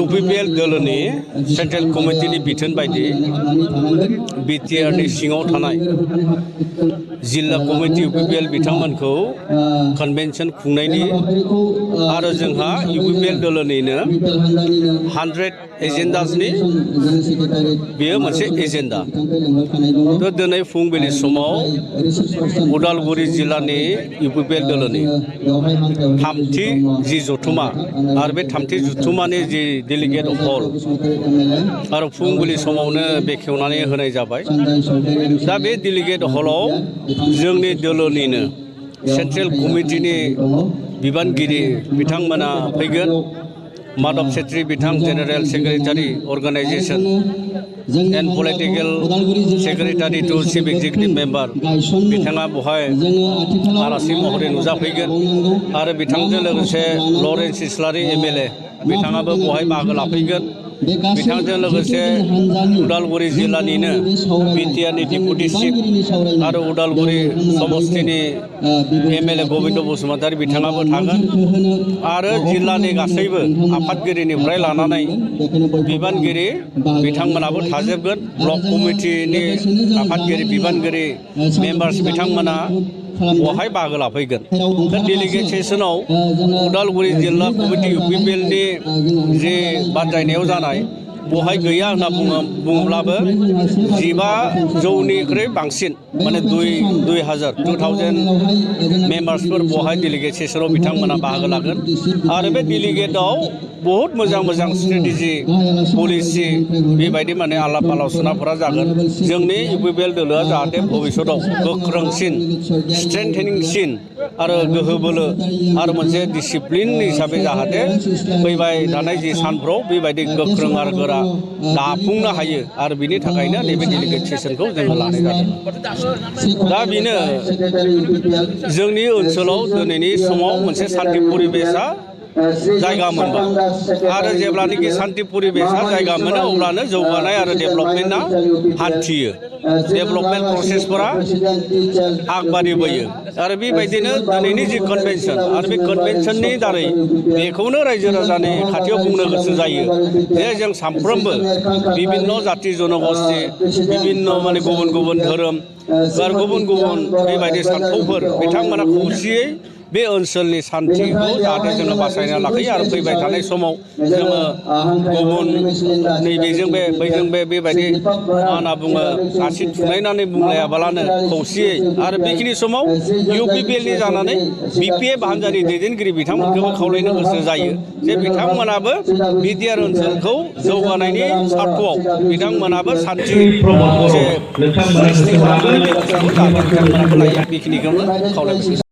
UPPL दलनि central कमिटिनि बिथोन बायदि बिटिआरनि सिङाव थानाय जिल्ला कमिटि UPPL बिथांमोनखौ कन्वेन्शन खुंनायनि आरो जोंहा UPPL दलनिनो 100 एजेन्डासनि बेयो मोनसे एजेन्डा तो दिनै फुंबिलि समाव उदालगुरि जिल्लानि UPPL दलनि थामथि जि जथुमा आरो बे थामथि जथुमानि जि डेलिगेट हल आरो फुंबिलि समावनो बेखेवनानै होनाय जाबाय दा बे डेलिगेट हलाव जोंनि दलनिनो सेन्ट्रेल कमिटिनि बिबानगिरि बिथांमोना फैगोन माधव छेत्री बिथां general secretary organisation and political secretary to chief executive member बिथाङा बहाय आलासि महरै नुजाफैगोन आरो बिथांजों लोगोसे लरेन्स इस्लारि MLA बिथाङाबो बहाय बाहागो लाफैगोन बिथांजों लोगोसे उदालगुरि जिल्लानिनो बिटिआरनि डिपुटि चिफ आरो उदालगुरि समस्तिनि MLA गबिन्द बसुमतारी बिथाङाबो थागोन आरो जिल्लानि गासैबो आफादगिरिनिफ्राय लानानै बिबानगिरि बिथांमोनाबो थाजोबगोन ब्लक कमिटिनि आफादगिरि बिबानगिरि मेम्बार्स बिथांमोना बहाय बाहागो लाफैगोन दा डेलिगेट सेसनाव उदालगुरि जिल्ला कमिटि UPPLनि जे बानजायनायाव जानाय बहाय गैया होनना बुङोब्लाबो 1500निख्रुइ बांसिन माने 2000 मेम्बार्सफोर बहाय डेलिगेट सेसनाव बिथांमोना बाहागो लागोन आरो बे डेलिगेटआव बहुत मोजां स्ट्रेटेजि पलिसि बेबायदि माने आलाप आलोचनाफोरा जागोन जोंनि UPPL दोलोआ जाहाथे भबिष्यताव गोख्रोंसिन स्ट्रेंथेनिंसिन आरो गोहो बोलो आरो मोनसे डिसिप्लिन हिसाबै जाहाथे फैबाय थानाय जि सानफ्राव बेबायदि गोख्रों आरो गोरा दाफुंनो हायो आरो बिनि थाखायनो नैबे डेलिगेट सेसनखौ जोङो लानाय जादों दा बेनो जोंनि ओनसोलाव दिनैनि समाव मोनसे सान्थि परिबेसा जायगा मोनबाय आरो जेब्लानोखि सान्थि परिबेसा जायगा मोनो अब्लानो जौगानाय आरो डेभेलपमेन्टआ हान्थियो डेभेलपमेन्ट प्रसेसफोरा आगबारिबोयो आरो बेबायदिनो दिनैनि जि कन्वेन्शन आरो बे कन्वेन्शननि दारै बेखौनो रायजो राजानि खाथियाव बुंनो गोसो जायो जे जों साफ्रोमबो बिभिन्न जाति जनगोष्ठी बिभिन्न माने गुबुन गुबुन धोरोम आरो गुबुन गुबुन बेबायदि सानथौफोर बिथांमोना खौसेयै बे ओनसोलनि सान्थिखौ जाहाथे जोङो बासायना लाखियो आरो फैबाय थानाय समाव जोङो गुबुन नैबेजों बैजों बेबायदि मा होनना बुङो आसि थुनायनानै बुंलायाबालानो खौसेयै आरो बेखिनि समाव UPPLनि जानानै BPF हान्जानि दैदेनगिरि बिथांमोनखौबो खावलायनो गोसो जायो जे बिथांमोनाबो बिटिआर ओनसोलखौ जौगानायनि सार्थआव बिथांमोनाबो सान्थि मोनसे सृष्टि खालामनानै बे ओनसोलखौ जाहाथे बिथांमोनाबो लायो बेखिनिखौनो खावलायबाय।